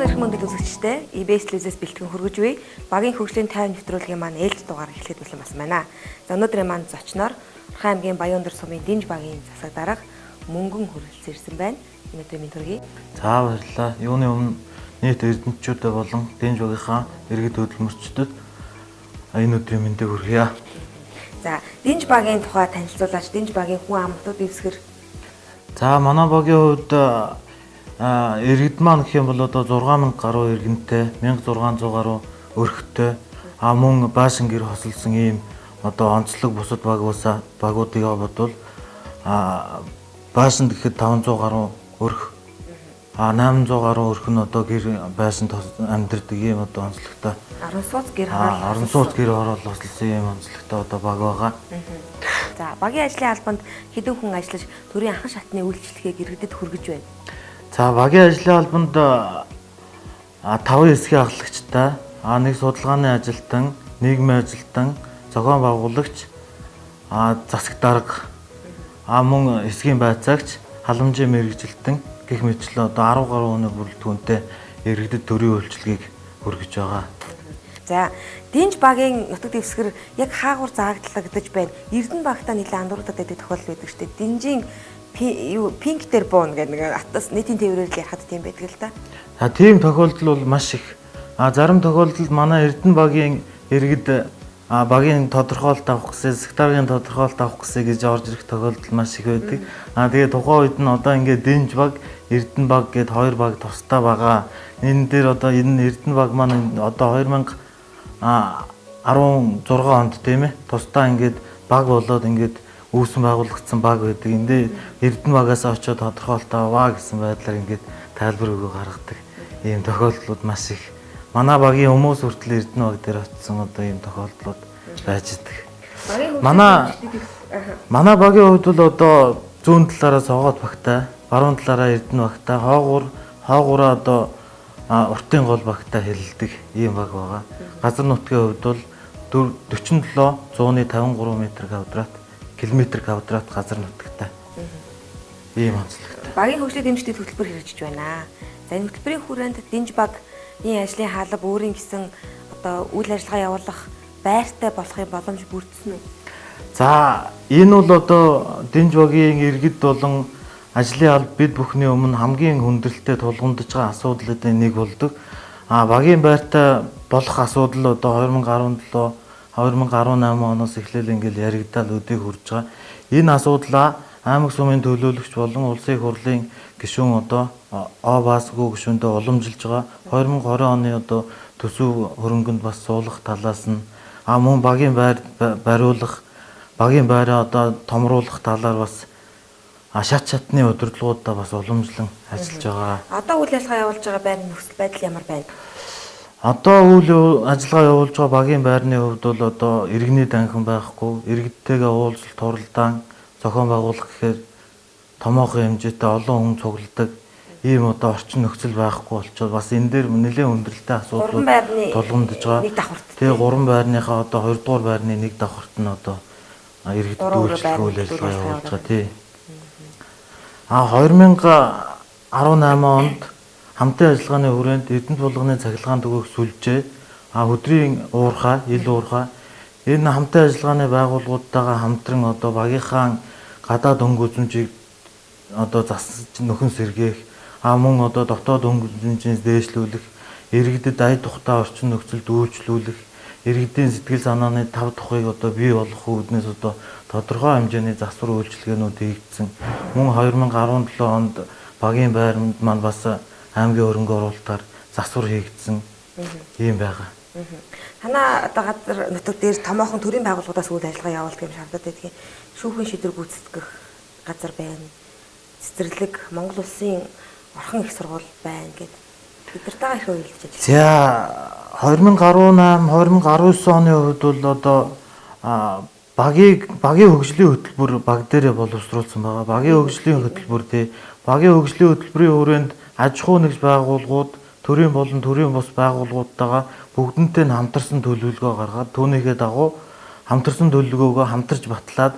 Сайн эрхэм мөндөд үзэгчдээ EBS телевизээс бэлтгэн хөргөж буй багийн хөгжлийн 50 нэвтрүүлгийн маань ээлж дугаар эхлэхэд бэлэн болсон байна. За, өнөөдрийн маань зочноор Орхон аймгийн Баян-Өндөр сумын Дэнж багийн засаг дарга Мөнгөн хүрэлцэн ирсэн байна. Энэ өдрийн мэнд хүргэе. За, баярлалаа. Юуны өмнө нийт эрдэнэтчүүдэд болон Дэнж багийнхаа иргэд хөдөлмөрчдөд энэ өдрийн мэндийг хүргье. За, Дэнж багийн тухай танилцуулаач. Дэнж багийн хүн амтууд дэвсгэр. За, манай багийн хувьд иргэд маань гэх юм бол одоо 6000 гаруй иргэнтэй, 1600 гаруй өрхтөө, мөн баашин гэр хосолсон ийм одоо онцлог бусад багуусаа багуудыг бодвол баашинд гэхэд 500 гаруй өрх, 800 гаруй өрх нь одоо гэр байшинд амьдардаг ийм одоо онцлогтой. Орон сууц гэр хороол. Орон сууц гэр хороол хосолсон ийм онцлогтой одоо баг байгаа. За, багийн ажлын албанд хэдэн хүн ажиллаж төрийн анхан шатны үйлчлэгийг иргэдэд хүргэж байна? За, багийн ажлын албанд 5 хэсгийн ахлагчтай, нэг судалгааны ажилтан, нийгмийн ажилтан, зохион байгуулагч, засаг дарга, мөн хэсгийн байцаагч, халамжийн мэргэжилтэн гэх мэтчлэн одоо 10 гаруй хүний бүрэлдэхүүнтэй иргэдэд төрийн үйлчилгээг хүргэж байгаа. За, Дэнж багийн нутаг дэвсгэр яг хаагур зааглагдаж байна. Эрдэнэ багтаа нэлээд андуурдаад байдаг тохиолдол байдаг шүү дээ. Дэнжийн юу пинк дээр буuna гэдэг нэг атас нийтийн тээврээр л ярихад тийм байдаг л да. За, тийм тохиолдол бол маш их. Зарим тохиолдолд манай Эрдэнэ багийн иргэд багийн тодорхойлолт авах гэсэн, сектарын тодорхойлолт авах гэсэн гэж орж ирэх тохиолдол маш их байдаг. Тэгээ тухайн үед нь одоо ингээд Дэнж баг, Эрдэнэ баг гэд хоёр баг тусдаа байгаа. Энэ дээр одоо энэ Эрдэнэ баг маань одоо 2016 онд, тийм ээ, тусдаа ингээд баг болоод ингээд үүсэн байгуулагдсан баг байдаг. Энд дээр Эрдэнэ багаас очиод тодорхойлолт аваа гэсэн байдлаар ингээд тайлбар өгөө гаргадаг ийм тохиолдлууд маш их. Манай багийн хүмүүс хүртэл Эрдэнэ баг дээр очисон одоо ийм тохиолдлууд байж идэг. Манай багийн хувьд бол одоо зүүн талаараа Согоот багтай, баруун талаараа Эрдэнэ багтай, хойгоороо одоо уртын гол багтай хэлэлдэг ийм баг байгаа. Газар нутгийн хувьд бол 47 153 метр квадрат, километр квадрат газар нутагтай. Ийм онцлогтой. Багийн хөгжлийн дэмжлэг хөтөлбөр хэрэгжиж байна. За, энэ хөтөлбөрийн хүрээнд Дэнж багийн ажлын хаалба өөрийн гэсэн одоо үйл ажиллагаа явуулах байртай болохын боломж бүрдсэн үү? За, энэ бол одоо Дэнж багийн иргэд болон ажлын алба бид бүхний өмнө хамгийн хүндрэлтэй тулгамдж байгаа асуудлуудын нэг болдог. Багийн байртай болох асуудал одоо 2017 2018 оноос эхлээл ингээл яригдаад өдийг хүрж байгаа. Энэ асуудлаа аймаг сумын төлөөлөгч болон улсын их хурлын гишүүн одоо О Басгүү гишүүндээ уламжилж байгаа. 2020 оны одоо төсөв хөрөнгөнд бас суулгах талаас нь мөн багийн байр бариулах, багийн байраа одоо томруулах талаар бас шат шатны удирдлагуудаа бас уламжлан ажиллаж байгаа. Одоо үйл ажиллагаа явуулж байгаа байрны нөхцөл байдал ямар байна? Одоо үйл ажиллагаа явуулж байгаа багийн байрны хувьд бол одоо иргэний данхин байхгүй, иргэдтэйгээ уулзалт, хуралдаан зохион байгуулах гэхээр томоохон хэмжээтэй олон хүн цугладаг ийм одоо орчин нөхцөл байхгүй болчоод бас энэ дээр нэлээд хүндрэлтэй асуудлууд тулгамдж байгаа. Нэг давхарт. Тэгээ гурван байрныхаа одоо хоёрдугаар байрны нэг давхарт нь одоо иргэдэд үйлчлэх үйл ажиллагаа явуулж байгаа, тий. 2018 онд хамтын ажиллагааны хүрээнд Эрдэнэт булганы цахилгаан төгөөх сүлжээ, хөдрийн уурхай, ил уурхай энэ хамтын ажиллагааны байгууллагуудтайгаа хамтран одоо багийнхаа гадаад өнгө үзмжийг одоо засаж нөхөн сэргээх, мөн одоо дотоод өнгө үзмжийг дээшлүүлэх, иргэдэд ая тухтай орчин нөхцөлд үйлчлүүлэх, иргэдийн сэтгэл санааны тав тухыг одоо бий болгох үүднээс одоо тодорхой хэмжээний засвар үйлчилгээнүүд хийгдсэн. Мөн 2017 онд багийн байранд маань бас аймгийн хөрөнгө оруулалтаар засвар хийгдсэн ийм байгаа. Танаа одоо газар нутаг дээр томоохон төрийн байгууллагуудаас үйл ажиллагаа явуулдаг юм шаардаад байдгийг, шүүхийн шийдвэр гүйцэтгэх газар байна. Цэцэрлэг, Монгол улсын орхон их сургууль байна гэд бид нартайгаа их уялдаж ажиллаж. За, 2018 2019 оны хувьд бол одоо багийн хөгжлийн хөтөлбөр баг дээрээ боловсруулсан байгаа. Багийн хөгжлийн хөтөлбөр, тий. Багийн хөгжлийн хөтөлбөрийн хүрээнд аж ахуй нэгж байгууллагууд, төрийн болон төрийн бус байгууллагуудтайгаа бүгдэнтэй нь хамтарсан төлөвлөгөө гаргаад, түүнийхээ дагуу хамтарсан төлөвлөгөөгөө хамтарч батлаад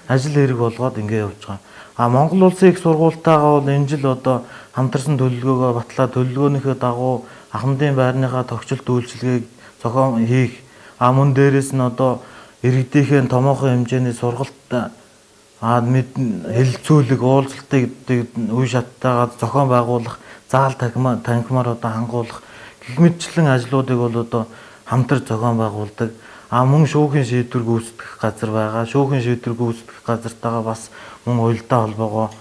ажил хэрэг болгоод ингэ явж байгаа. Монгол улсын их сургуультайгаа бол энэ жил одоо хамтарсан төлөвлөгөөгөө батлаад төлөвлөгөөнийхөө дагуу ахмадын байрныхаа тогтчлт үйлчилгээг зохион хийх, мөн дээрээс нь одоо иргэдийнхээ томоохон хэмжээний сургалт хэлэлцүүлэг уулзалтыг үе шаттайгаар зохион байгуулах, заал танхимаар одоо хангуулах гэх мэтчлэн ажлуудыг бол одоо хамтар зохион байгуулдаг. Мөн шүүхийн шийдвэр гүйцэтгэх газар байгаа. Шүүхийн шийдвэр гүйцэтгэх газартайгаа бас мөн уялдаа холбоогоо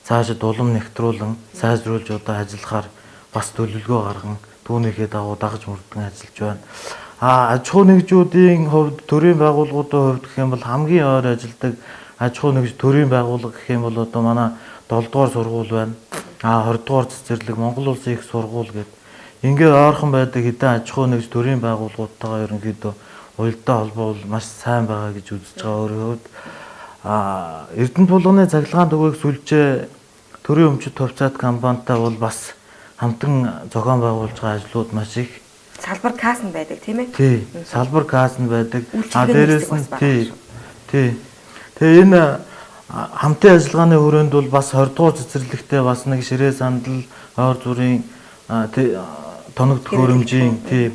цаашид улам нэгтрүүлэн сайжруулж одоо ажиллахаар бас төлөвлөгөө гарган түүнийхээ дагуу дагаж мөрдөн ажиллаж байна. Аж ахуй нэгжүүдийн хувьд, төрийн байгууллагуудын хувьд гэх юм бол хамгийн ойр ажилладаг аж ахуй нэгж төрийн байгууллага гэх юм бол одоо манай 7 дугаар сургууль байна. 20 дугаар цэцэрлэг, Монгол Улсын их сургууль гэдэг ингээ ойрхон байдаг хэдэн аж ахуй нэгж төрийн байгууллагуудтайгаа ерөнхийдөө уялдаа холбоо бол маш сайн байгаа гэж үзэж байгаа өөрийн хувьд. Эрдэнэт булганы цахилгаан түгээх сүлжээ төрийн өмчит хувьцаат компанитай бол бас хамтран зохион байгуулж байгаа ажлууд маш их. Салбар касс нь байдаг, тийм ээ? Тий, салбар касс нь байдаг. Дээрээс нь тий. Тий. Тэгээ энэ хамтын ажиллагааны хүрээнд бол бас 20 дугаар цэцэрлэгтээ бас нэг ширээ сандал, ойр зүрийн тоног төхөөрөмжийн тий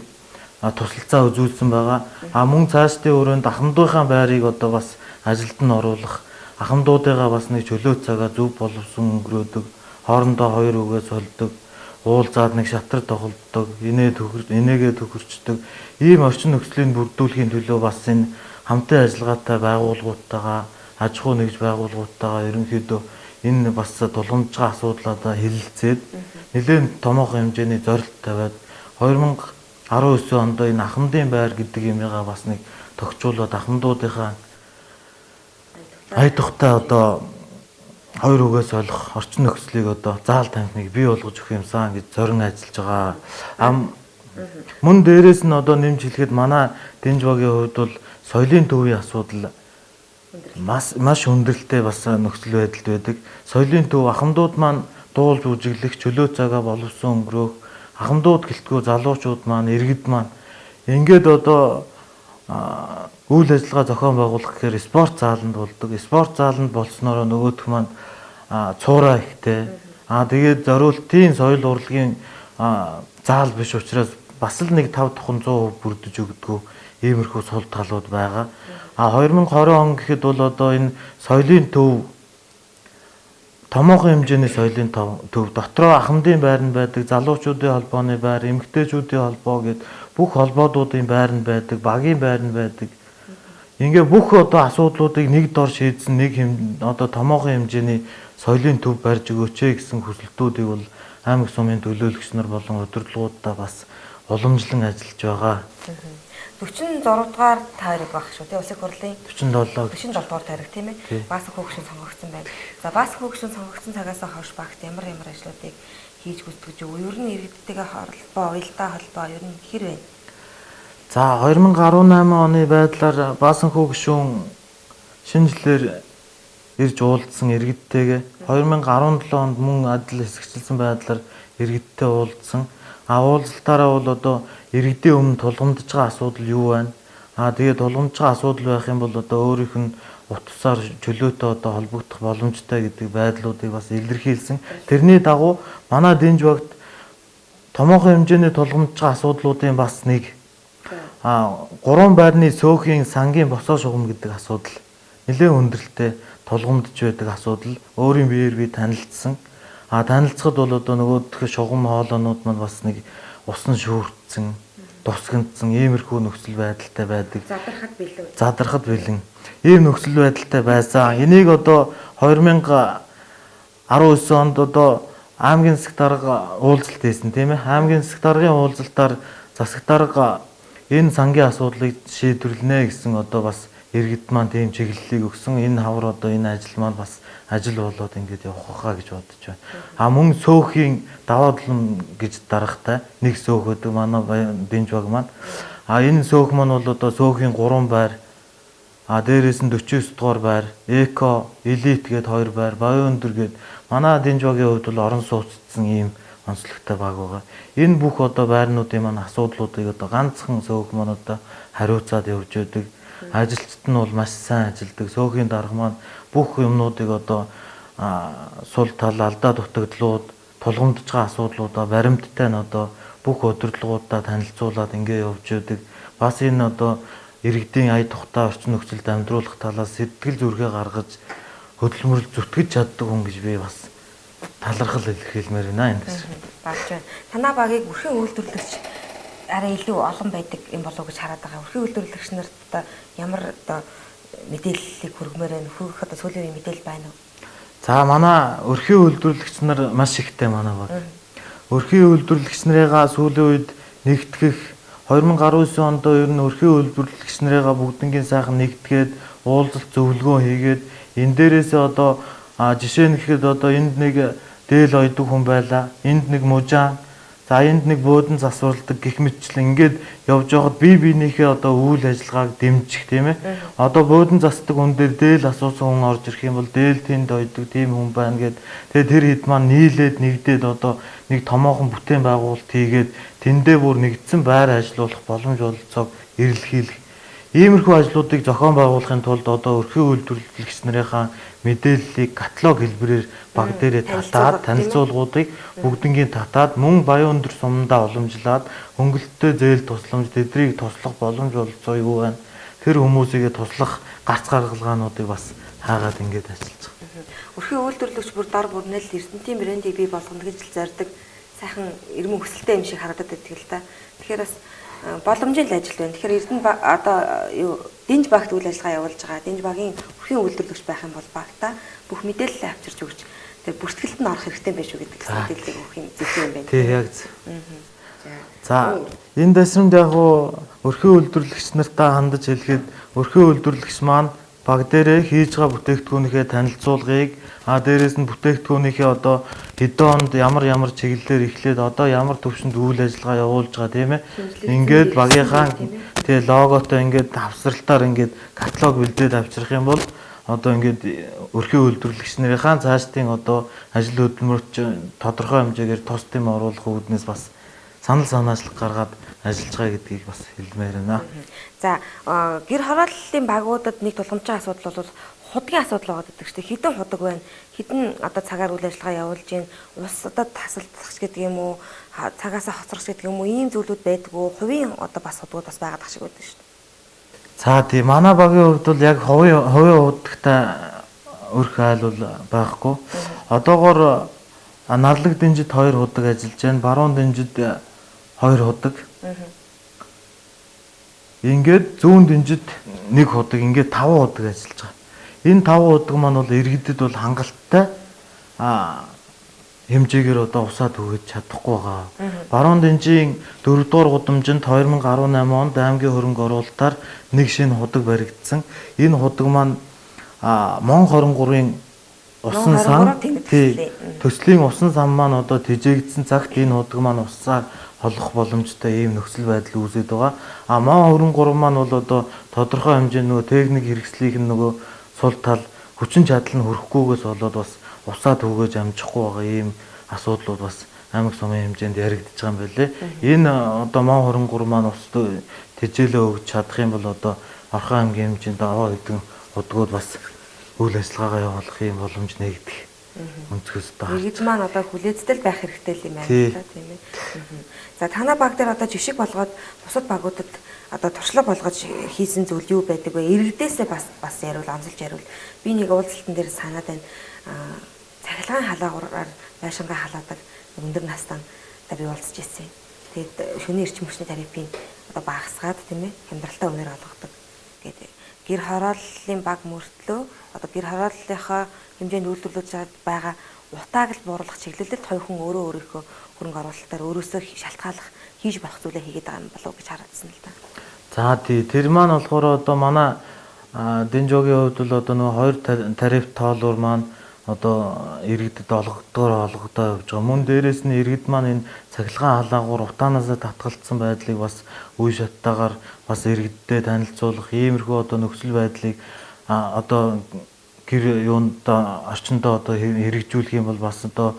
тусалцаа үзүүлсэн байгаа. Мөн цаашдын хүрээнд ахмадынхаа байрыг одоо бас ажилд нь оруулах, ахмадуудыгаа бас нэг чөлөө цагаа зөв боловсон өнгөрөөдөг, хоорондоо хоёр үгээ сольдог, уулзаад нэг шатар тоглодог, инээгээ төхөрчдөг ийм орчин нөхцөлийг бүрдүүлэхийн төлөө бас энэ хамтын ажиллагаатай байгууллагуудтайгаа, аж ахуй нэгж байгууллагуудтайгаа ерөнхийдөө энэ бас тулгамдж байгаа асуудлуудаа хэлэлцээд нэлээд томоохон хэмжээний зорилт тавиад 2019 онд энэ ахмадын байр гэдэг юмыгаа бас нэг тохижуулаад ахмадуудынхаа ая тухтай одоо хоёр үгээ солих орчин нөхцөлийг одоо заал танхимыг бий болгож өгөх юмсан гэж зорин ажиллаж байгаа. Мөн дээрээс нь одоо нэмж хэлэхэд манай дэнж багийн хувьд бол соёлын төвийн асуудал маш хүндрэлтэй бас нөхцөл байдалд байдаг. Соёлын төв ахмадууд маань дуулж үжиглэх, чөлөө цагаа боловсон өнгөрөөх, ахмадууд гэлтгүү залуучууд маань, иргэд маань ингээд одоо үйл ажиллагаа зохион байгуулах гэхээр спорт зааланд болдог. Спорт зааланд болсноороо нөгөөх маань цуураа ихтэй. Тэгээд зориултын соёл урлагийн заал биш учраас бас л нэг 5 тухайн 100% бүрдэж өгдөггүй иймэрхүү сул талууд байгаа. 2020 он гэхэд бол одоо энэ соёлын төв томоохон хэмжээний соёлын төв дотроо ахмадын байр нь байдаг, залуучуудын холбооны байр, эмэгтэйчүүдийн холбоо гэд бүх холбоодуудын байр нь байдаг, багийн байр нь байдаг. Ингээ бүх одоо асуудлуудыг нэг дор шийдсэн нэг одоо томоохон хэмжээний соёлын төв барьж өгөөч ээ гэсэн хүсэлтүүдийг бол аймаг сумын төлөөлөгч нар болон удирдлагуудаа бас уламжлан ажиллаж байгаа. 46 дугаар тойрог байх шүү дээ. Улсын хурлын 47 47 дугаар тойрог тийм ээ. Баасан хөөгшин сонгогдсон байна. За баасан хөөгшин сонгогдсон цагаас хойш багт ямар ямар ажлуудыг хийж гүйцэтгэж өгөө? Ер нь иргэдтэйгээ холбоо, уялдаа холбоо ер нь хэр байна? За 2018 оны байдлаар баасан хөөгшин шинэ жилээр ирж уулзсан иргэдтэйгээ 2017 онд мөн адил хэсэгчилсэн байдлаар иргэдтэй уулзсан. Уулзалтаараа бол одоо иргэдийн өмнө тулгамдж байгаа асуудал юу байна? Тэгээ тулгамдж байгаа асуудал байх юм бол одоо өөрийнх нь утсаар чөлөөтэй одоо холбогдох боломжтой гэдэг байдлуудыг бас илэрхийлсэн. Тэрний дагуу манай дэнж багт томоохон хэмжээний тулгамдж байгаа асуудлуудын бас нэг гурван байрны цөөхийн сангийн босоо шугам гэдэг асуудал нэлээд хүндрэлтэй тулгамдж байдаг асуудал. Өөрийн биеэр би танилцсан. Танилцахад бол одоо нөгөөх шугам хоолоонууд маань бас нэг усан шүүрдсэн, тусгандсан иймэрхүү нөхцөл байдалтай байдаг. Задрахад бэлэн. Задрахад бэлэн. Ийм нөхцөл байдалтай байсан. Энийг одоо 2019 онд одоо аймгийн засаг дарга уулзалт хийсэн тийм ээ. Аймгийн засаг даргын уулзалтаар засаг дарга энэ сангийн асуудлыг шийдвэрлэнэ гэсэн одоо бас иргэд маань тийм чиглэлийг өгсөн. Энэ хавар одоо энэ ажил маань бас ажил болоод ингээд явах хаа гэж бодож байна. Мөн цөөхийн даваа дулам гэж даргатай нэг цөөх өгдөг манай дэнж баг маань. Энэ цөөх маань бол одоо цөөхийн 3 байр, дээрээс нь 49 дугаар байр, эко, элит гээд 2 байр, баян өндөр гээд манай дэнж багийн хувьд бол орон сууцдсан ийм онцлогтой баг байгаа. Энэ бүх одоо байрнуудын маань асуудлуудыг одоо ганцхан цөөх маань одоо хариуцаад явж байдаг. Ажилчид нь бол маш сайн ажилдаг. Цөөхийн дарга маань бүх юмнуудыг одоо сул тал алдаа дутагдлууд, тулгамдж байгаа асуудлуудаа баримттай нь одоо бүх удирдлагуудаа танилцуулаад ингээ явж байдаг. Бас энэ одоо иргэдийн ая тухтай орчин нөхцөлд амьдруулах талаас сэтгэл зүрхээ гаргаж хөдөлмөрлж зүтгэж чаддаг хүн гэж би бас талархал илэрхийлмээр байна эндээс. Багж байна. Танаа багийг өрхийн үйлдвэрлэгч арай илүү олон байдаг юм болов уу гэж хараад байгаа. Өрхийн үйлдвэрлэгч нарт одоо ямар одоо мэдээллийг хүргэмээр байна? Хөргөх одоо сүүлийн үеийн мэдээлэл байна уу? За манай өрхийн үйлдвэрлэгч нар маш ихтэй манай баг. Өрхийн үйлдвэрлэгч нарыгаа сүүлийн үед нэгтгэх 2019 онд ер нь өрхийн үйлдвэрлэгч нарыгаа бүгднгийн сайхан нэгтгээд уулзалт зөвлөгөө хийгээд энэ дээрээсээ одоо жишээ нь гэхэд одоо энд нэг дээл ойдог хүн байлаа, энд нэг мужаан, за энд нэг буудан засварладаг гих мэтчлэн ингээд явж байхад бие биенийхээ одоо үйл ажиллагааг дэмжих тийм ээ. Одоо буудан засдаг хүн дээр дээл асуусан хүн орж ирэх юм бол дээл тэнд ойдог тийм хүн байна гэд тэгээ тэр хэд маань нийлээд нэгдээд одоо нэг томоохон бүтээн байгуулалт хийгээд тэндээ бүр нэгдсэн байр ажиллуулах боломж бололцоог эрэлхийлэх иймэрхүү ажлуудыг зохион байгуулахын тулд одоо өрхийн үйлдвэрлэгч нарынхаа мэдээллийг каталог хэлбэрээр баг дээрээ татаад танилцуулгуудыг бүгднгийн татаад мөн Баян өндөр сумдаа уламжлаад хөнгөлөлттэй зээл тусламж тэднийг туслах боломж бололцоо юу байна? Тэр хүмүүсийгээ туслах гарц гаргалгаануудыг бас хаагаад ингээд ажиллаж байгаа. Өрхийн үйлдвэрлэгч бүр дор бүрнэл Эрдэнтийн брендийг бий болгоно гэж л зорддог сайхан эрмэн хүсэлтэй юм шиг харагдаад байдаг л да. Тэгэхээр бас боломжийн л ажил байна. Тэгэхээр Эрдэнэ одоо юу дэнж багт үйл ажиллагаа явуулж байгаа. Дэнж багийн өрхийн үйлдвэрлэгч байх юм бол багтаа бүх мэдээлэлээ авчирч өгч тэр бүртгэлд нь орох хэрэгтэй байх шүү гэдэг мэдээллийг өгөх юм зүйтэй юм байна. Тий, яг зөв. За энэ дэсрэнд яг уу өрхийн үйлдвэрлэгч нартаа хандаж хэлэхэд өрхийн үйлдвэрлэгч маань баг дээрээ хийж байгаа бүтээгдэхүүнийхээ танилцуулгыг дээрээс нь бүтээгдэхүүнийхээ одоо хэдэн онд ямар ямар чиглэлээр эхлээд одоо ямар төвшөнд үйл ажиллагаа явуулж байгаа тийм ээ. Ингээд багийнхаа тий логотой ингээд хавсралтаар ингээд каталог бэлдээд авчрах юм бол одоо ингээд өрхийн үйлдвэрлэгч нарынхаа цаашдын одоо ажил хөдөлмөрт тодорхой хэмжээгээр тус дэм оруулах үүднээс бас санал санаачлах гаргаад ажиллаж байгаа гэдгийг бас хэлмээр байна. За гэр хорооллын багуудад нэг тулгамдж байгаа асуудал бол худгийн асуудал байгаа гэдэг чинь хэдэн худаг байна? Хэдэн одоо цагаар үйл ажиллагаа явуулж гин ус одоо тасалдах гэдэг юм уу? Цагаасаа хоцрох гэдэг юм уу? Ийм зүйлүүд байдгүй. Хувийн одоо бас худгууд бас байгаад ах шиг байдаг шүү дээ. За тий манай багийн хувьд бол яг хувийн худагтай өрх айл бол байхгүй. Одоогоор Нарлаг дэнжид 2 худаг ажиллаж байна. Баруун дэнжид 2 худаг. Ингээд зүүн дэнжид 1 худаг, ингээд 5 худаг ажиллаж байгаа. Энэ 5 худаг маань бол иргэдэд бол хангалттай хэмжээгээр одоо усаа түгэж чадахгүй байгаа. Баруун дэнжийн 4 дугаар гудамжинд 2018 онд аймгийн хөрөнгө оруулалтаар нэг шинэ худаг баригдсан. Энэ худаг маань Мон 23-ын усан сан төслийн усан сан маань одоо тэжээгдсэн цагт энэ худаг маань усаар холох боломжтой ийм нөхцөл байдал үүсэт байгаа. А Мон 23 маань бол одоо тодорхой хэмжээний нөгөө техник хэрэгслийнх нь нөгөө сул тал хүчин чадал нь хүрэхгүйгээс болоод бас усаа түгээж амжихгүй байгаа ийм асуудлууд бас аймаг сумын хэмжээнд яригдж байгаа юм байлээ. Энэ одоо Мон 23 маань ус тэжээлээ өгч чадах юм бол одоо Орхон аймгийн хэмжээнд аваа хэдэн худгууд бас үйл ажиллагаагаа явуулах юм боломж нэгдэх өнцгөөс даа. Иргэд маань одоо хүлээцтэй байх хэрэгтэй юм байна л да, тийм ээ. За танаа баг дээр одоо жишг болгоод бусад багуудад одоо туршлага болгож хийсэн зүйл юу байдаг вэ? Иргэдээсээ бас яриул, онцолж яриул. Би нэг уулзалтан дээр санаад байна. Цахилгаан халаагаараар байшингаа халаадаг өндөр настай одоо би уулзч ирсэн. Тэгээд шөнийн эрчим хүчний тарифыг одоо багасгаад тийм ээ хямдралтай үнээр олгодог гэдэг. Гэр хорооллын баг мөртлөө одоо гэр хорооллынхаа хэмжээнд үйлдвэрлэж байгаа утааг л бууруулах чиглэлд хоёр хүн өөрөө өөрийнхөө хөрөнгө оруулалтаар өөрөөсөө шалтгааллах хийж болох зүйлээ хийгээд байгаа юм болов уу гэж хараадсан л да. За тий тэр маань болохоор одоо манай Дэнжогийн хувьд бол одоо нөгөө хоёр тариф тоолуур маань одоо иргэдэд олгодгоор олгодоо явж байгаа. Мөн дээрээс нь иргэд маань энэ цахилгаан халаагуур утаанаасаа татгалцсан байдлыг бас үе шаттайгаар бас иргэдтэй танилцуулах иймэрхүү одоо нөхцөл байдлыг одоо гэр юунд орчиндөө одоо хэрэгжүүлэх юм бол бас одоо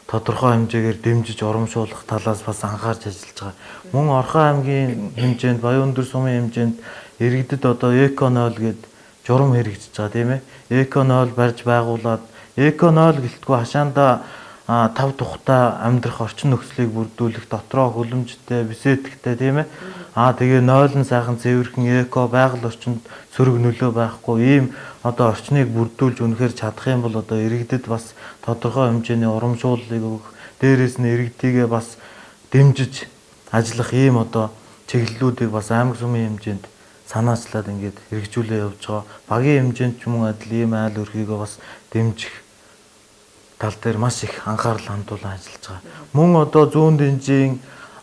тодорхой хэмжээгээр дэмжиж урамшуулах талаас бас анхаарч ажиллаж байгаа. Мөн Орхон аймгийн хэмжээнд, Баян өндөр сумын хэмжээнд иргэдэд одоо эко 0 гээд журам хэрэгжиж байгаа тийм ээ. Эко 0 барьж байгуулад эко 0 гэлтгүй хашаандаа тав тухтай амьдрах орчин нөхцөлийг бүрдүүлэх, дотроо хөлөмжтэй, бисэтгтэй, тийм ээ. Тэгээ нойлон сайхан цэвэрхэн эко байгаль орчинд сөрөг нөлөө байхгүй ийм одоо орчныг бүрдүүлж үнэхээр чадах юм бол одоо иргэдэд бас тодорхой хэмжээний урамшууллыг өгөх, дээрээс нь иргэдийгээ бас дэмжиж ажиллах ийм одоо чиглэлүүдийг бас аймаг сумын хэмжээнд санаачлаад ингээд хэрэгжүүлээ явж байгаа. Багийн хэмжээнд ч мөн адил ийм айл өрхийгөө бас дэмжих тал дээр маш их анхаарал хандуулан ажиллаж байгаа. Мөн одоо зүүн дэнжийн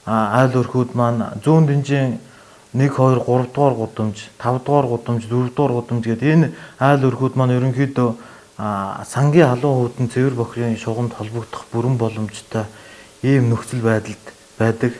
айл өрхүүд маань зүүн дэнжийн 1 2 3 дугаар гудамж, 5 дугаар гудамж, 4 дугаар гудамж гэдэг энэ айл өрхүүд маань ерөнхийдөө сангийн халуун хүйтэн цэвэр бохирын шугамд холбогдох бүрэн боломжтой ийм нөхцөл байдалд байдаг.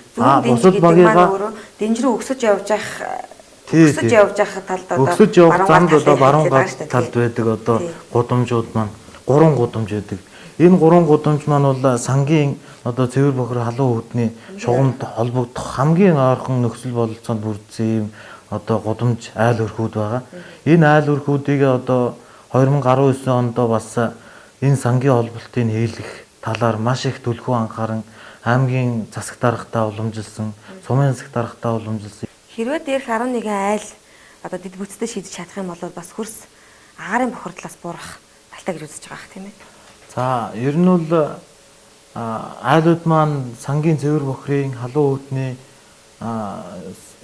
Бусад багийнхаа дэнж рүү өксөж явж явах өксөж явж явах талд одоо өксөж явах замд одоо баруун талд байдаг одоо гудамжууд маань 3 гудамж байдаг. Энэ 3 гудамж маань бол сангийн одоо цэвэр бохир халуун хүйтний шугамд холбогдох хамгийн ойрхон нөхцөл бололцоонд бүрдсэн ийм одоо гудамж айл өрхүүд байгаа. Энэ айл өрхүүдийг одоо 2019 онд бас энэ сангийн холболтыг хийлгэх талаар маш их түлхүү анхааран аймгийн засаг даргатай уламжилсан, сумын засаг даргатай уламжилсан. Хэрвээ дээрх 11 айл одоо дэд бүтцтэй шийдэж чадах юм бол бас хөрс агаарын бохирдлоос буурах талтай гэж үзэж байгаа х, тийм ээ. За, ер нь бол айлууд маань сангийн цэвэр бохирын халуун хүйтний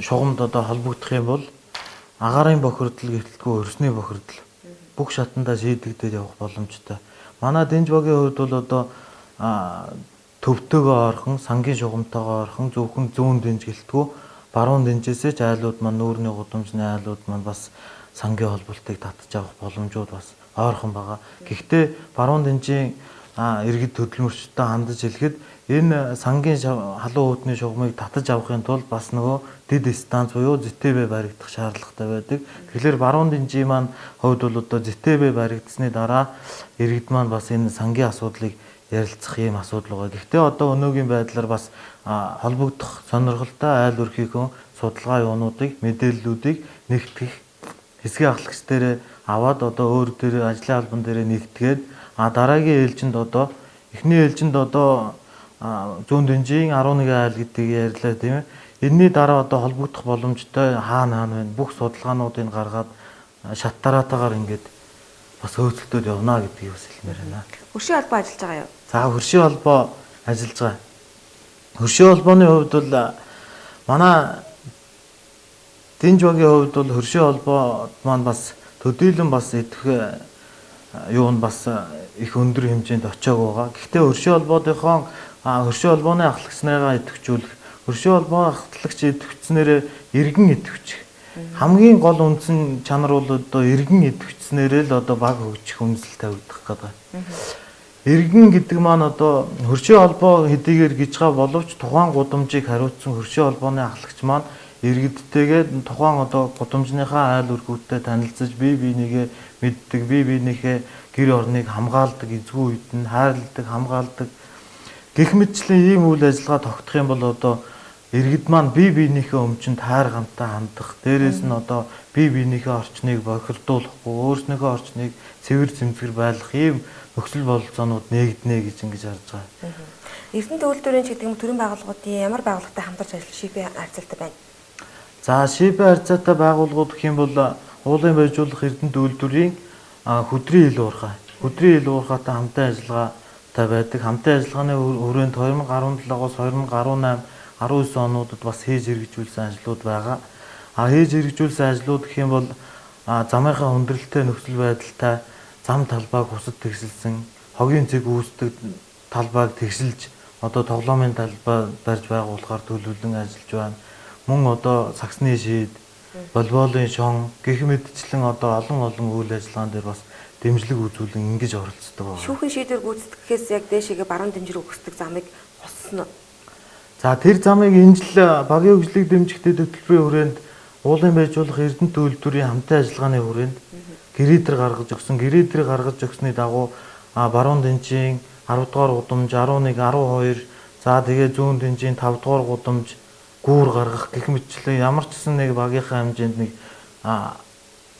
шугамд одоо холбогдох юм бол агаарын бохирдол гэртэлгүй хөрсний бохирдол бүх шатандаа шийдэгдээд явах боломжтой. Манай дэнж багийн хувьд бол одоо төвтэйгөө орхон, сангийн шугамтайгаа орхон зөвхөн зүүн дэнж гэлтгүү баруун дэнжээсээ ч айлууд маань нүүрний гудамжны айлууд маань бас сангийн холболтыг татж авах боломжууд бас ойрхон байгаа. Гэхдээ баруун дэнжийн иргэд хөдөлмөрчдөд хандаж хэлэхэд энэ сангийн халуун хүйтний шугамыг татаж авахын тулд бас нөгөө дэд станц буюу ЗТБ баригдах шаардлагатай байдаг. Тэгэхээр баруун дэнжийн маань хувьд бол одоо ЗТБ баригдсны дараа иргэд маань бас энэ сангийн асуудлыг ярилцах ийм асуудал байгаа. Гэхдээ одоо өнөөгийн байдлаар бас холбогдох сонирхолтой айл өрхийнхөө судалгаа юунуудыг, мэдээллүүдийг нэгтгэх хэсгийн ахлагч дээрээ аваад одоо өөр дээр ажлын албан дээрээ нэгтгээд дараагийн ээлжинд одоо эхний ээлжинд одоо зүүн дэнжийн 11 айл гэдэг ярьлаа, тийм ээ. Энийний дараа одоо холбогдох боломжтой хаана хаана байна бүх судалгаануудыг гаргаад шат дараатаагаар ингээд бас хөөцөлтөд явна гэдгийг бас хэлмээр байна. Хөршийн холбоо ажиллаж байгаа юу? За, хөршийн холбоо ажиллаж байгаа. Хөршийн холбооны хувьд бол манай дэнж багийн хувьд бол хөршийн холбоо маань бас төдийлөн бас идэвх юу нь бас их өндөр хэмжээнд очиаг байгаа. Гэхдээ хөршийн холбоодынхон хөршийн холбооны ахлагч нарыгаа идэвхжүүлэх, хөршийн холбоо ахлагч идэвхжснээрээ иргэн идэвхжих. Хамгийн гол үндсэн чанар бол одоо иргэн идэвхжснээрээ л одоо баг хөгжих үндэслэл тавигдах гэдэг. Иргэн гэдэг маань одоо хөршийн холбоо хэдийгээр гэж байгаа боловч тухайн гудамжийг хариуцсан хөршийн холбооны ахлагч маань иргэдтэйгээ тухайн одоо гудамжныхаа айл өрхүүдтэй танилцаж бие биенийгээ мэддэг, бие биенийхээ гэр орныг хамгаалдаг, эзгүй үед нь хайрладаг, хамгаалдаг гэх мэтчлэн ийм үйл ажиллагаа тогтох юм бол одоо иргэд маань бие биенийхээ өмчөнд хайр гамтай хандах, дээрээс нь одоо бие биенийхээ орчныг бохирдуулахгүй, өөрснийхөө орчныг цэвэр зэмцгэр байлгах ийм нөхцөл бололцоонууд нээгднэ гэж ингэж харж байгаа. Эрдэнэ төвлөрийн ч гэдэг юм төрийн байгууллагуудын ямар байгууллагатай хамтарч ажиллах ШИБ харьцаатай байна? За, ШИБ харьцаатай байгууллагууд гэх юм бол уулын баяжуулах Эрдэнэ үйлдвэрийн хөдрийн ил уурхай. Хөдрийн ил уурхайтай хамтын ажиллагаатай байдаг. Хамтын ажиллагааны хүрээнд 2017-оос 2018, 19 онуудад бас хийж хэрэгжүүлсэн ажлууд байгаа. Хийж хэрэгжүүлсэн ажлууд гэх юм бол замынхаа хүндрэлтэй нөхцөл байдалтай зам талбайг хусад тэгсэлсэн, хогийн цэг үүсдэг талбайг тэгсэлж одоо тоглоомын талбай барьж байгуулахаар төлөвлөн ажиллаж байна. Мөн одоо саксны шийд, волейболын шон гэх мэтчлэн одоо олон олон үйл ажиллагаан дээр бас дэмжлэг үзүүлэн ингэж оролцдог байна. Шүүхийн шийдвэр гүйцэтгэхээс яг дээшээгээ баруун дэмж рүү өсдөг замыг хуссан уу? За, тэр замыг энэ жил багийн хөгжлийг дэмжих дэд хөтөлбөрийн хүрээнд уулын байжуулах Эрдэнэ үйлдвэрийн хамтын ажиллагааны хүрээнд грейдер гаргаж өгсөн. Грейдер гаргаж өгсөний дагуу баруун дэнжийн 10 дугаар гудамж, 11, 12, за тэгээ зүүн дэнжийн 5 дугаар гудамж гүүр гаргах гэх мэтчлэн ямар ч гэсэн нэг багийнхаа хэмжээнд нэг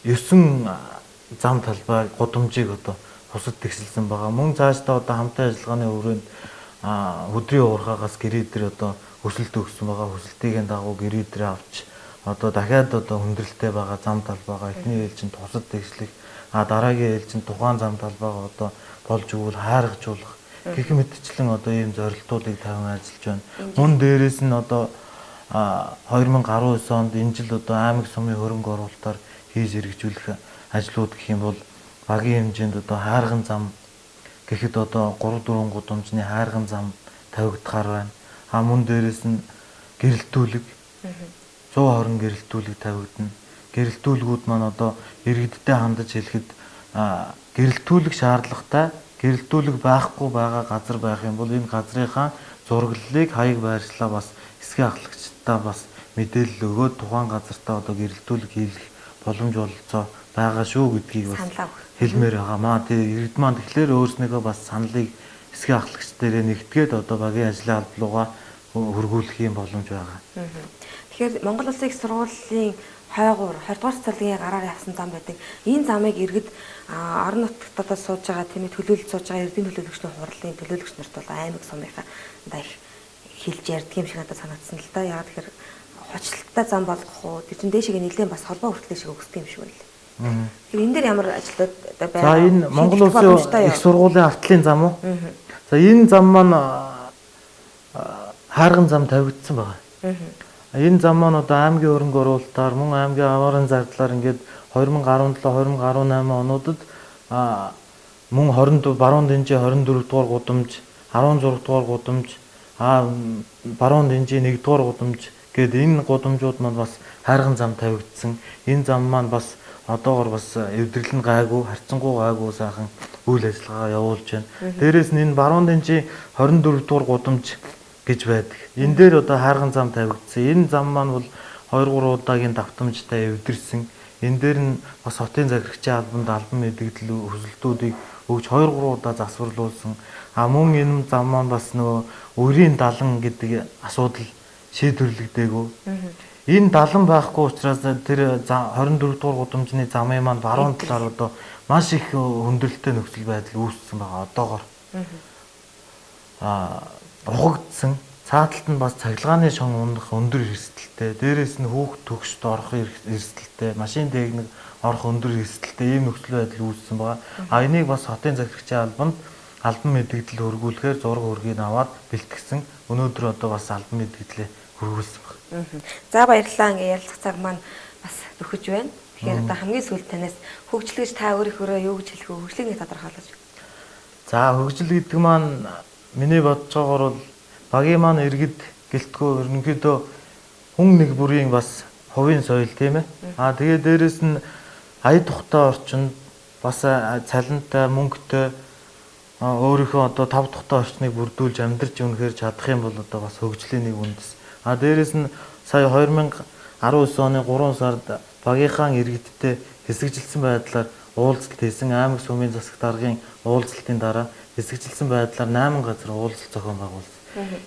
9 зам талбай гудамжийг одоо бусад тэгшилсэн байгаа. Мөн цаашдаа одоо хамтын ажиллагааны өрөөнд хөдрийн уурхаагаас гэрээ дээр одоо өсөлт өгсөн байгаа. Хүсэлтийн дагуу гэрээ дээр авч одоо дахиад одоо хүндрэлтэй байгаа зам талбайгаа эхний ээлжинд тусад тэгшлэх, дараагийн ээлжинд тухайн зам талбайгаа одоо болж өгвөл хайргажуулах гэх мэтчлэн одоо ийм зорилтуудыг тавин ажиллаж байна. Мөн дээрээс нь одоо 2019 онд энэ жил одоо аймаг сумын хөрөнгө оруулалтаар хийж хэрэгжүүлэх ажлууд гэх юм бол багийн хэмжээнд одоо хайрган зам гэхэд одоо 3 4 гудамжны хайрган зам тавигдахаар байна. Мөн дээрээс нь гэрэлтүүлэг 120 гэрэлтүүлэг тавигдана. Гэрэлтүүлгүүд маань одоо иргэдтэй хандаж хэлэхэд гэрэлтүүлэг шаардлагатай, гэрэлтүүлэг байхгүй байгаа газар байх юм бол энэ газрынхаа зураглалыг хаяг байршлаа бас хэсгийн ахлагчдаа бас мэдээлэл өгөөд тухайн газартаа одоо гэрэлтүүлэг хийх боломж бололцоо байгаа шүү гэдгийг бас хэлмээр байгаамаа. Тэгээ иргэд маань тэгэхээр өөрснийхөө бас саналыг хэсгийн ахлагч дээрээ нэгтгээд одоо багийн ажлын алба руугаа хөргүүлэх юм боломж байгаа. Тэгэхээр Монгол Улсын их сургуулийн хойгуур 20 дугаар цэцэрлэгийн гараар явсан зам байдаг. Энэ замыг иргэд орон нутагт одоо сууж байгаа, тийм ээ, төлөөлөлд сууж байгаа иргэдийн төлөөлөгчдийн хурлын төлөөлөгч нарт бол аймаг сумынхаа их хэлж ярьдаг юм шиг надад санагдсан л да. Яг тэгэхээр хучлалтай зам болгох уу? Тэр чинь дээшээ нэлээд бас холбоо хүртлэх шиг өгсдөг юм шиг байна. Тэгэхээр энэ дээр ямар ажлууд одоо байна? За энэ Монгол Улсын их сургуулийн артлын зам уу? За энэ зам маань хайрган зам тавигдсан байгаа. Энэ зам маань одоо аймгийн хөрөнгө оруулалтаар мөн аймгийн аваарын зардлаар ингээд 2017, 2018 онуудад мөн 24 баруун дэнжийн 24 дугаар гудамж, 16 дугаар гудамж, баруун дэнжийн 1 дугаар гудамж гээд энэ гудамжууд маань бас хайрган зам тавигдсан. Энэ зам маань бас одоогор бас эвдрэл нь гайгүй, харьцангуй гайгүй сайхан үйл ажиллагаа явуулж байна. Дээрээс нь энэ баруун дэнжийн 24 дугаар гудамж гэж байдаг. Энэ дээр одоо хайрган зам тавигдсан. Энэ зам маань бол 2 3 удаагийн давтамжтай эвдэрсэн. Энэ дээр нь бас хотын захирагчийн албанд албан мэдэгдэл хүсэлтүүдийг өгч 2 3 удаа засварлуулсан. Мөн энэ зам маань бас нөгөө өрийн далан гэдэг асуудал шийдвэрлэгдээгүй. Энэ далан байхгүй учраас тэр 24 дугаар гудамжны замын маань баруун талаар одоо маш их хүндрэлтэй нөхцөл байдал үүссэн байгаа одоогор. Ухагдсан. Цааталт нь бас цахилгааны шон унах өндөр эрсдэлтэй. Дээрээс нь хүүхд төгшд орох эрсдэлтэй, машин техник орох өндөр эрсдэлтэй ийм нөхцөл байдал үүссэн байгаа. Энийг бас хотын захирагчийн албанд албан мэдэгдэл хөргүүлэхээр зураг хөргийг аваад бэлтгэсэн. Өнөөдөр одоо бас албан мэдэгдлээ хөргүүлсэн байна. За баярлалаа. Ингээ ярилцах цаг маань бас дөхөж байна. Тэгэхээр одоо хамгийн сүүлд танаас хөгжил гэж та өөрийнхөө юу гэж хэлэх вэ? Хөгжлийг нэг тодорхойлооч. За хөгжил гэдэг маань миний бодож байгаагаар бол багийн маань иргэд гэлтгүү ерөнхийдөө хүн нэг бүрийн бас хувийн соёл, тийм ээ. Тэгээ дээрэс нь ая тухтай орчинд бас цалинтай, мөнгөтэй өөрийнхөө одоо тав тухтай орчныг бүрдүүлж амьдрч үнэхээр чадах юм бол одоо бас хөгжлийн нэг үндэс. Дээрэс нь сая 2019 оны 3 сард багийнхаа иргэдтэй хэсэгжилсэн байдлаар уулзалт хийсэн. Аймаг сумын засаг даргын уулзалтын дараа хэсэгжилсэн байдлаар 8 газар уулзалт зохион байгуулсан.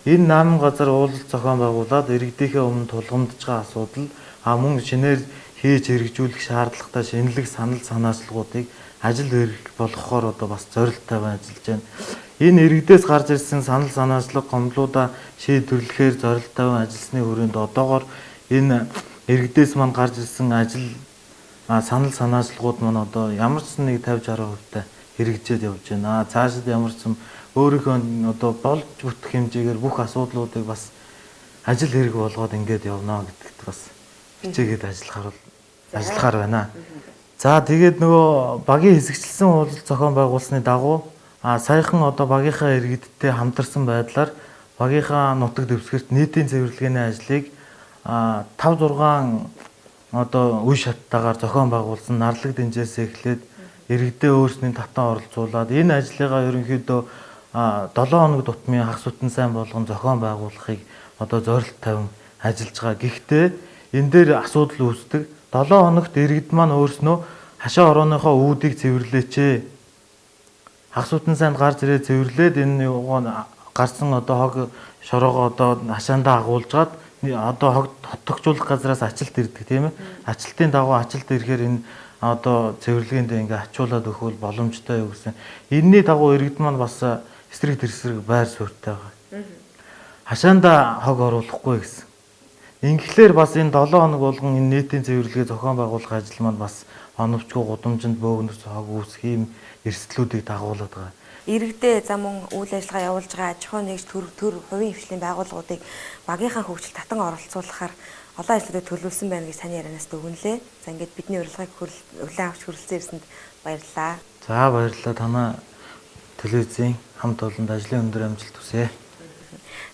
Энэ 8 газар уулзалт зохион байгуулад иргэдийнхээ өмнө тулгамдж байгаа асуудал мөн шинээр хийж хэрэгжүүлэх шаардлагатай шинэлэг санал санаачлагуудыг ажил хэрэг болгохоор одоо бас зорилттой ажиллаж байна. Энэ иргэдээс гарч ирсэн санал санаачлаг гомдлуудаа шийдвэрлэхээр зорилттой ажилласны хүрээнд одоогор энэ иргэдээс маань гарч ирсэн ажил санал санаачлагууд маань одоо ямар ч нэг 50 60% хэрэгжээд явж байна. Цаашид ямар ч юм өөрийнхөө одоо болж бүтэх хэмжээгээр бүх асуудлуудыг бас ажил хэрэг болгоод ингээд явна гэдэгт бас хичээгээд ажиллахаар байна. За тэгээд нөгөө багийн хэсэгчлсэн уулзалт зохион байгуулсны дагуу саяхан одоо багийнхаа иргэдтэй хамтарсан байдлаар багийнхаа нутаг дэвсгэрт нийтийн цэвэрлэгээний ажлыг 5 6 одоо үе шаттайгаар зохион байгуулсан. Нарлаг дэнжээс эхлээд иргэдээ өөрсний татан оролцуулаад энэ ажлыгаа ерөнхийдөө 7 хоног тутмын хагас бүтэн сайн болгон зохион байгуулахыг одоо зорилт тавин ажиллаж байгаа. Гэхдээ энэ дээр асуудал үүсдэг. 7 хоногт иргэд маань өөрснөө хашаа орооныхоо үүдийг цэвэрлээч. Хагас бүтэн сайнд гарч ирээ цэвэрлээд энэ юугаа гарсан одоо хог шороогоо одоо хашаандаа агуулжгаад одоо хог хотогжуулах газраас ачилт ирдэг, тийм ээ. Ачилтын дагуу ачилт ирэхээр энэ одоо цэвэрлэгээндээ ингээ ачуулаад өгөх боломжтой юу гэсэн. Энийний дагуу иргэд маань бас эсрэг тэрсрэг байр суурьтай байгаа. Хашаанда хог оруулахгүй гэсэн. Ингээхлээр бас энэ 7 хоног болгон энэ нийтийн цэвэрлэгээ зохион байгуулах ажил маань бас оновчгүй гудамжинд бөөгнөрс хог үүсэх ийм эрсдлүүдийг дагуулад байгаа. Иргэдээ за мөн үйл ажиллагаа явуулж байгаа аж ахуйн нэгж, төр хувийн хвшлийн байгууллагуудыг багийнхаа хөгжилд татан оролцуулахаар олон ажлуудыг төлөвлөсөн байна гэж таны ярианаас дүгнэлээ. За, ингээд бидний урилгыг хүлээн авч хүрэлцэн ирсэнд баярлалаа. За, баярлалаа. Танай телевизийн хамт олонд ажлын өндөр амжилт хүсье.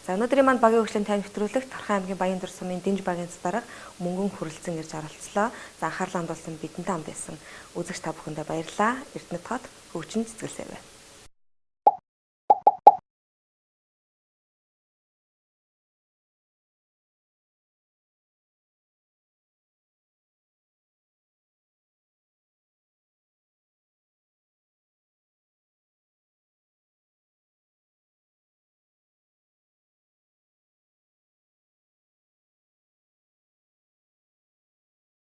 За, өнөөдрийн маань багийн хөгжлийн тань нэвтрүүлэгт Торхон аймгийн Баяндүр сумын Дэнж багийн дарга Мөнгөн хүрэлцэн ирж оролцлоо. За, анхаарлаа хандуулсан, бидэнтэй хамт байсан үзэгч та бүхэндээ баярлалаа. Эрдэнэт хот хөгжин цэцгэлсэвэ.